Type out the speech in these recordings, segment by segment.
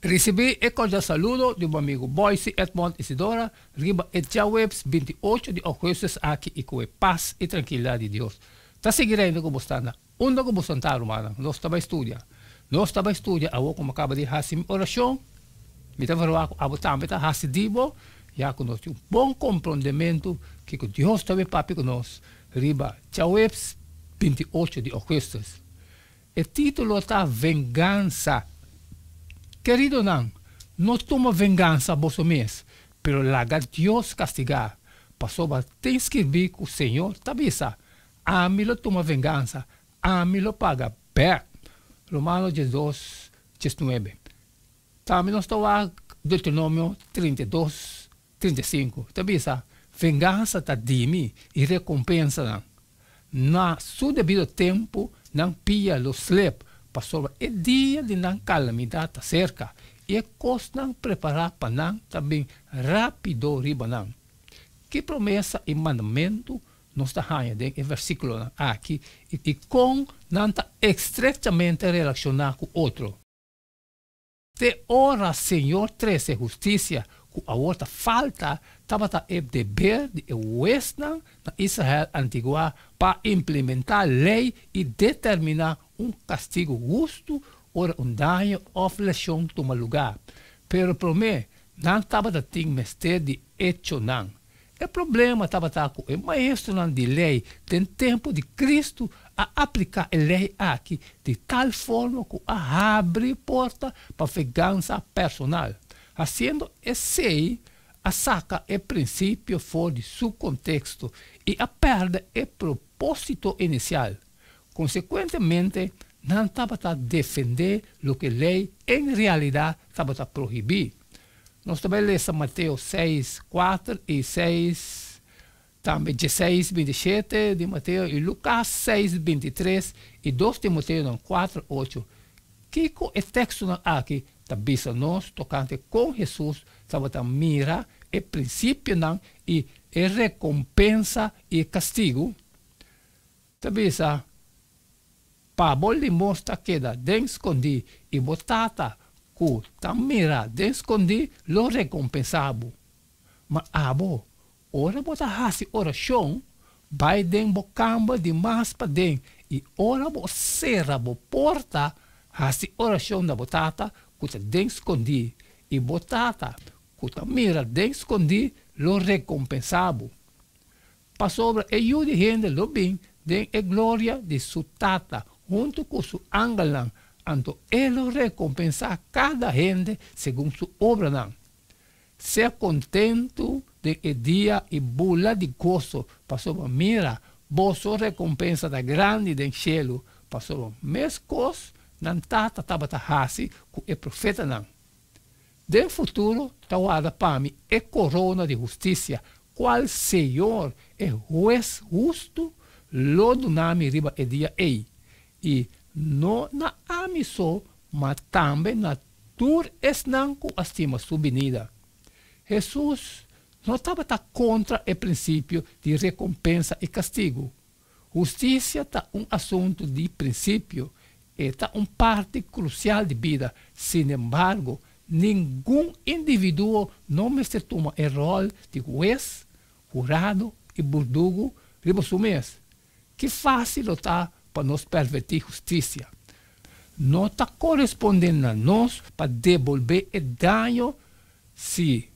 Risibí e kordial saludo di bo amigu Boyce Edmond Isidora riba e djaweps 28 di ougùstùs aki i ku e pas i trankilidat di Dios ta sigui reina ku bo sta na unda ku bo santá rumannan. Nos ta bai studia. Nos ta bai studia awor ku mi a kaba di hasi mi orashon. Mi ta verwagt ku abo tambe ta hasi di bo ya ku nos tin un bon komprondementu kiko Dios ta bai papia ku nos riba djaweps 28 di ougùstùs. E título ta Vengansa. Keridonan, no tuma vengansa boso mes, pero laga Dios kastigá, pasobra tin skirbí ku Señor ta bisa, Ami lo tuma vengansa, ami lo paga bèk. Romano 12, 19. Tambe nos ta wak Deuteronomio 32, 35. Ta bisa, Vengansa ta di mi i rekompensanan. Na su debido tempu nan pia lo slep, pasobra e dia di nan kalamidat ta serka, i e kosnan prepará pa nan ta bin rápido riba nan. Ki promesa i mandamentu nos ta haña den e versíkulonan aki, i kon nan ta estrechamente relashoná ku otro? Te ora Señor trese hustisia ku awor ta falta, tabata e deber di e huesnan na Israel antiguá pa implementá lei i determiná un kastigu hustu ora un daño òf leshon tuma lugá. Pero promé, nan tabata tin mester di echonan. E problema tabata ku e maestronan di lei den tempu di Kristu a apliká e lei aki di tal forma ku a habri porta pa vengansa personal. Hasiendo esei a saka e prinsipio for di su konteksto i a pèrdè e propósito inisial. Konsekuentemente, nan tabata defendé loke lei en realidat tabata prohibí. Nos ta bai lesa Mateo 6, 4 i 6, tambe 16, 27 di Mateo i Lukas 6, 23 i 2 Timoteonan 4, 8. Kiko e tekstonan aki ta bisa nos tokante kon Hesus tabata mira e prinsipionan i e rekompensa i e kastigu? Ta bisa, Pa bo limos ta keda den skondí, i bo Tata ku ta mira den skondí lo rekompensá bo. Ma abo, ora bo ta hasi orashon, bai den bo kamber di mas paden, i ora bo sera bo porta, hasi orashon na bo Tata ku ta den skondí, i bo Tata ku ta mira den skondí lo rekompensá bo. Pasobra e Yu di hende lo bin den e gloria di su Tata huntu ku su angelnan, anto e lo rekompensá kada hende segun su obranan. Sea kontentu den e dia i bula di goso, pasobra mira, boso rekompensa ta grandi den shelu, pasobra meskos nan tata tabata hasi ku e profetanan. Den futuro ta warda pa mi e korona di hustisia, kual Señor, e Hues hustu, lo duna mi riba e dia ei, i no na ami so, ma tambe na tur esnan ku a stima su binida. Hesus no tabata kontra e prinsipio di rekompensa i kastigu. Hustisia ta un asuntu di prinsipio, e ta un parti krusial di bida. Sinembargo, ningun individuo no mester tuma e ròl di hues, hurado i burdugu riba su mes. Ki fásil lo ta pa nos pèrvertí hustisia! No ta korespondé na nos pa debolbé e daño si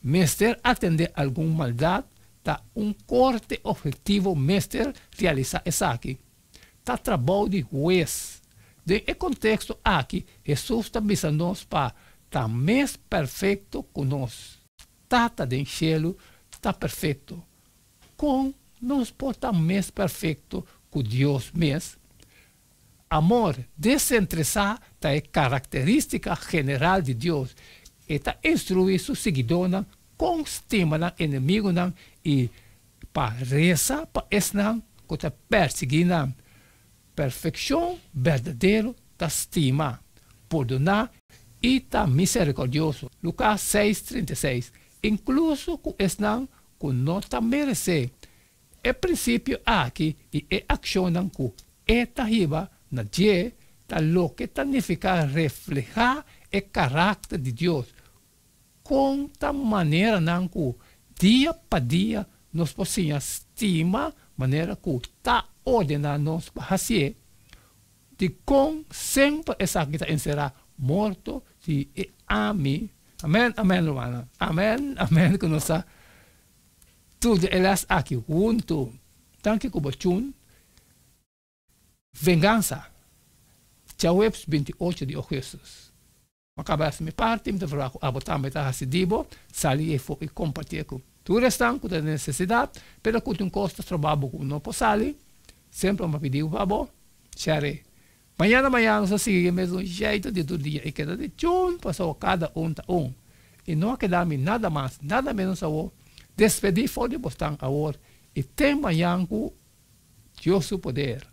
Mester atendé algun maldat, ta un korte ophetivo mester realisá esaki. Ta trabou di hues. Den e konteksto aki Hesus ta bisa nos pa ta mes perfekto ku nos Tata den shelu ta perfekto. Kon nos por ta mes perfekto ku Dios mes? Amor desinteresá ta e karakterístika general di Dios. E ta instruí su siguidónan kon stima nan enemigunan i pa resa pa esnan ku ta persiguí nan. Perfekshon berdadero ta stima, pordoná i ta miserikòrdioso, Lukas 6, 36, inkluso ku esnan ku no ta meresé. E prinsipio aki i e akshonnan ku e ta hiba na dje ta loke ta nifiká reflehá E karakter di Dios. Kon ta maneranan ku dia pa dia nos por siña stima manera ku ta ordená nos pa hasié? Dikon semper esaki ta enserá morto di e ami? Amèn, amèn, rumannan. Amèn, amèn ku nos ta studia e lès aki huntu. Danki ku bo tune. Vengansa, djaweps 28 di ougùstùs. Mi a kaba hasi mi parti, mi ta verwagt ku abo tambe ta hasi di bo, sali efo i kompartié ku tur esnan ku ta den nesesidat, pero ku tin kos ta stroba bo ku no por sali, semper mi a pidi bo pa bo share. Mañana mañana nos a sigui e mesun jeito di tur dia i keda di chun pasobra kada un ta un. I no a keda mi nada mas, nada menos awor, despedí for di bosnan awor i te mañan ku Dios su poder.